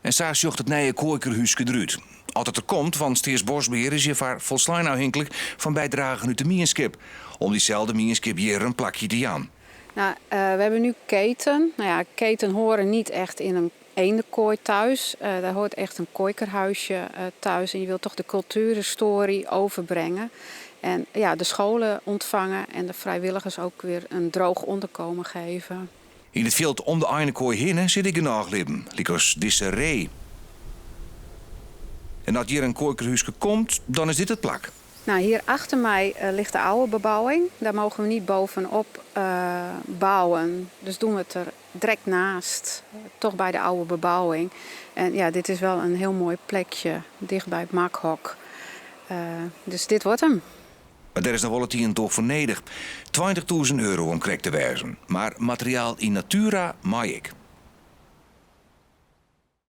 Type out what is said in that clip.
En sa sjocht it nije koaikerhúske derút. As it der komt, want Steatsboskbehear is hjirfoar folslein ôfhinklik fan bydragen út de mienskip. Om dyselde mienskip hjir in plakje te jaan. Nou, we hebben nu keten. Nou ja, keten horen niet echt in een eendenkooi thuis. Daar hoort echt een kooikerhuisje thuis. En je wilt toch de cultuurhistorie overbrengen. En ja, de scholen ontvangen en de vrijwilligers ook weer een droog onderkomen geven. Yn it fjild om de einekoai hinne sit ek genôch libben, lykas dizze ree. En as hjir in koaikerhúske komt, dan is dit it plak. Nou, hier achter mij ligt de oude bebouwing. Daar mogen we niet bovenop bouwen. Dus doen we het er direct naast, toch bij de oude bebouwing. En ja, dit is wel een heel mooi plekje, dicht bij het makhok. Dus dit wordt hem. Mar dêr is noch wol it ien en oar foar nedich. 20.000 euro om krekt te wêzen. Mar materiaal yn natura mei ek.